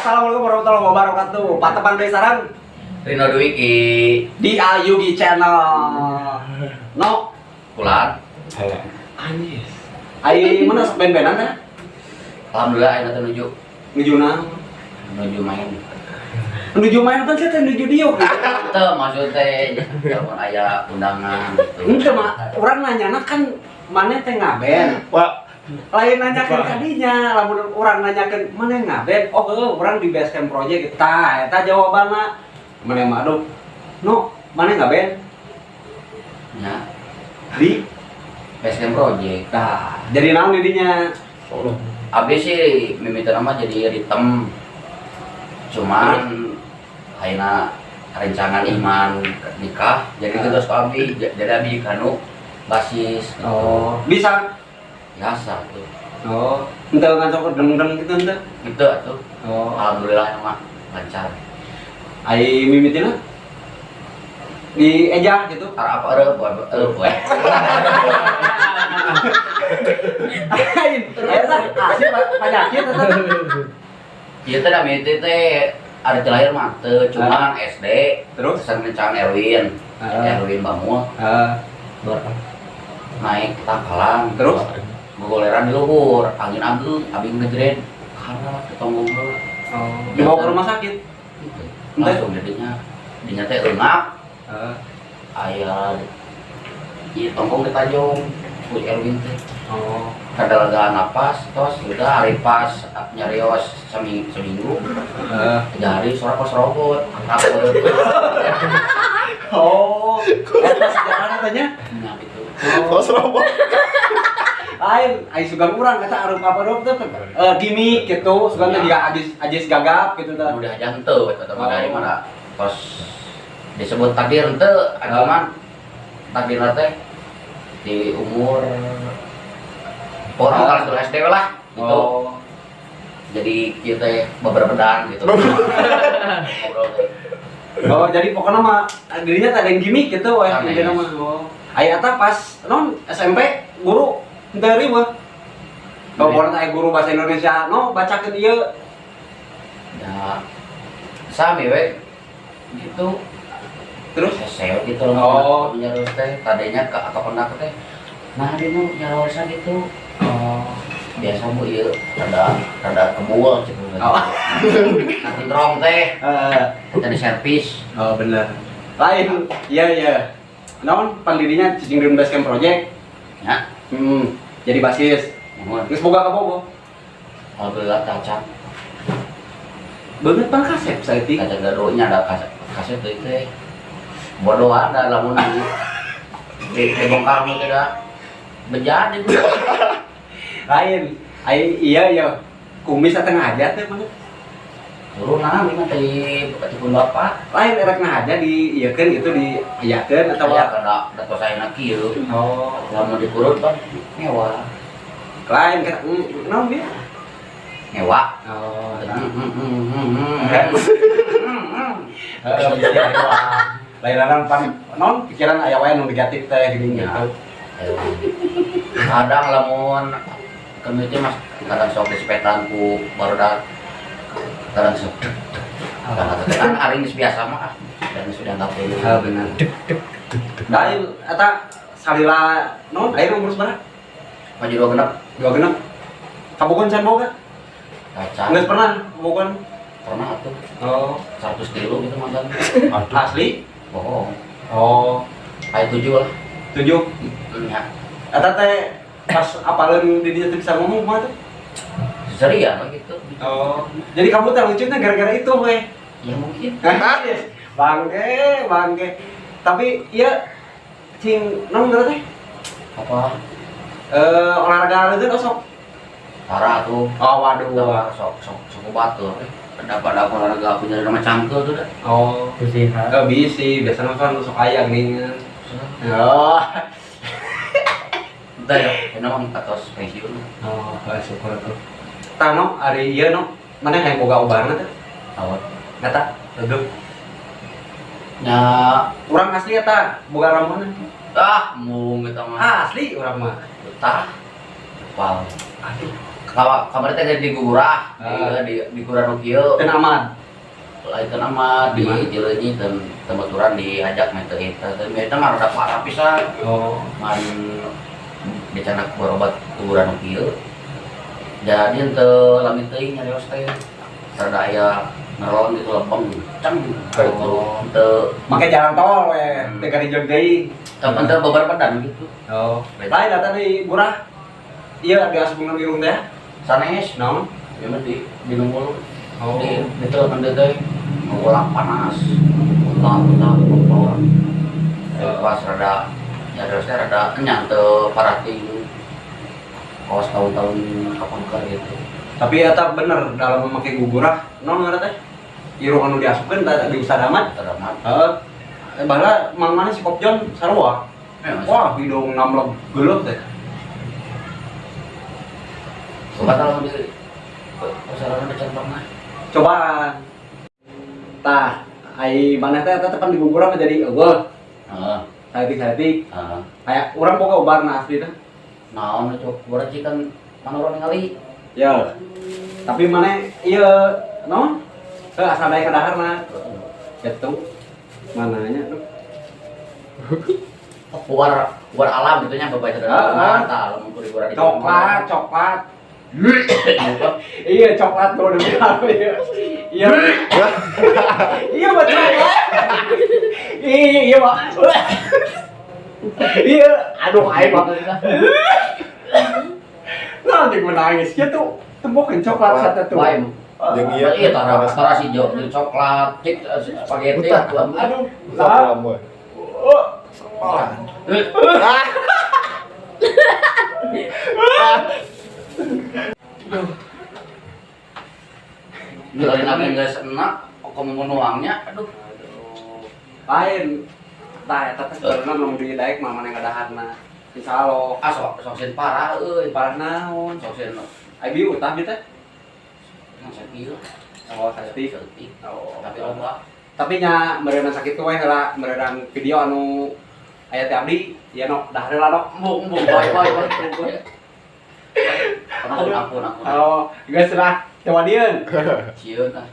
Assalamualaikum warahmatullahi wabarakatuh. Patepang deui sareng Rino Dwiki. Di Ayugi Channel. No, Pulang. Anis. Ai mana sok band-bandan teh? Alhamdulillah ayeuna teh nuju Nuju naon? Nuju main. Nuju main kan saya teh nuju diuk. Teu, maksud teh lamun aya undangan gitu. Henteu mah urang nanyana kan maneh teh ngaben. Pak, Lain nanyakeun kadinya, lamun urang nanyakeun maneh ngaben, oh heuh urang di Basecamp Project tah eta jawabanna. Maneh mah aduh. No, maneh ngaben Nya, di Basecamp Project. Tah, jadi naon di dinya? Abdi sih mimitina mah jadi rhythm. Cuman ayeuna rencangan Iman nikah, jadi gitu ku abdi, jadi abdi kanu basis gitu. Oh, bisa. Biasa tuh. Oh, henteu ngancok deng-deng gitu henteu. Gitu atuh. Oh. Alhamdulillah mah lancar. Ai mimitina di eja gitu. Ara apa eueuh eueuh we. Lain, eta asli penyakit eta. Ieu teh da mimiti teh ari teu lahir mah teu, cuman SD. Terus? Pesan rencangan Erwin. Erwin Bamul naik tangkalan. Terus? Gogoleran di luhur, angin ageung, abdi ngejret karena ketonggong heula. Oh. Dibawa ke rumah sakit. Gitu. Langsung jadinya dinya teh eungap, aya ieu tonggong ditajong ku Erwin teh. Oh. Kada lega napas, tos udah hari pas nyarios seminggu, seminggu 3 hari suara kos robot aku. Oh, eta sejarahna teh nya. Nah, gitu. Kos robot. Lain, ai sugan urang kata arup apa dong teh gimmick gitu, sugan teh juga ajis ajis gagap gitu teh. Udah aja henteu eta mah dari mana kos disebut takdir henteu, cuman takdir teh di umur orang kelas 2 SD lah gitu. Jadi kita teh beberedan gitu ngobrol teh. Oh, jadi pokoknya mah dirinya tak ada yang gimmick gitu weh Sanes. Intinya mah. Oh. Aya eta pas non SMP guru henteu riweuh. Oh, pokoknya aya guru bahasa Indonesia, no bacakeun ieu. Ya sami we gitu. Terus? Seseo gitu. Nyarios teh tadinya ke kependak teh, nah dia nu nyariosna gitu. Biasa bu, ieu rada rada kebul gitu. Nah, kentrong teh dari servis. Oh, bener. Lain, iya iya. Naon pan didinya cicing di Basecamp Project. Ya. Jadi basis. Mohon. Geus boga kabogoh? Alhamdulillah tacan. Beungeut pang kasep saeutik. Kaca gadonya ada kaset kaset teh teh bodohan da lamun di dibongkar mah teh da bejat itu. Lain. Ai iya iya. Kumis atau ngaja teh mana? Turunan ini mah teh pun bapak. Lain erek ngaja di ieukeun gitu, di ayakeun atau ya kada da tos ayeuna kieu. Lamun dikurut kan ngewa. Lain kata naon dia? Ngewa. Oh, heeh, bisa lain pan non pikiran aya wae nu negatif teh gini Ya. gitu. Kadang lamun kami itu mas kadang sok disepetan ku barudak, kadang sok deg deg kadang kan ari geus biasa mah ah dan sudah nggak perlu. Heeh, benar. Lain eta salila non aya umur sabaraha? Maju 26. 26. Kabogoh can boga? Kaca. Geus pernah kabogohan? Pernah tuh. 100 kilo gitu mantan. Aduh. Asli? Bohong. Kayak 7 lah. 7. Ya. Eta teh pas apaleun di dinya teh bisa ngomong kumaha tuh? Serian lah gitu. Oh. Jadi kamu teh lucunya gara-gara itu weh. Ya mungkin. Bangke, bangke. Tapi iya cing naon ngaranna teh? Apa? Eh, olahraga leungeun osok. Parah tuh. Oh, waduh. Wah, sok sok sok batur. Pada olahraga aku nyari nama cangkel tuh dah. Oh. Bersihan. Eh, bisi, biasanya kan sok aya geuningan. Oh. Entah ya, ini mah atos pensiun. Oh, syukur tuh. Tah no, ari ieu no, mana hayang boga ubarna teh? Awat. Eta, aduh. Ya, Urang asli eta boga rambutna. Ah, mung eta mah. Asli urang mah. Betah. Pal. Aduh. Kamari teh di Gugurah, di Gugurah nu kieu. Teu aman. Lain teu nama di Di mana? Cileunyi teu teu diajak main teu eta. Teu eta mah rada parah pisan. Oh. Man dicanak berobat kuburan nu kieu. Jadi henteu lami teuing nyarios teh. Rada aya ngeron gitu lempeng ceng gitu. Henteu Make jalan tol we, teu garijeg deui. Teu beberapa gitu. Oh. Lain datang di Gurah. Iya, di asupna irung teh. Sanes. Naon? Ya mah di nunggu. Oh. Di telepon teh ngulak panas. Muntah muntah kotor. Pas rada nyariosnya rada kenyang teu parah ting kawas tahun-tahun kapungkur gitu. Tapi eta bener dalam memakai gugurah, naon ngaranna teh? Irung anu diasupkeun teh di Ustad Ahmad. Teramat. Heeh. Baheula mang mana si Kopjon sarua. Wah, hidung namleg geuleuh teh. Coba kalau di pasaran ada pernah. Cobaan. Tah, ai maneh teh eta teh pan di gugurah mah jadi eueuh. Heeh. Saeutik-saeutik. Heeh. Kayak urang boga obarna asli teh. Naon itu berarti kan mana orang ningali. Ya. Tapi maneh ieu naon? Heuh asal daek kadaharna. Gitu. Mananya tuh. Oh, keluar keluar alam gitu nya bapak itu. Ah, Tah lamun kudu di Coklat, coklat. Iya, coklat tuh udah bilang iya. Iya. Iya, Pak, coklat. Iya, iya, Pak. Iya, aduh aing Pak. Nanti gue nangis gitu. Tembokin coklat satu tuh. Jeung iya. Iya, tara tara si jo jeung coklat, cik spaghetti. Aduh, Salah moy. Oh. Ah. Ngeluarin apa geus enak, kok mau nuangnya, aduh. Lain. Tah eta teh sebenarnya mun di daek mah maneh ngadaharna. Insyaallah. Ah, sok sok parah euy. Parah naon? Sok sen. Ai bieu utah bieu teh? Ngan sakieu. Oh, saeutik. Saeutik. Oh, tapi loba. Tapi nya meureunna sakitu we heula meureunna video anu aya teh abdi, ieu no dahar heula no. Embung embung bae bae bae. Ampun ampun ampun. Oh, geus lah, coba dieun. Sieun ah.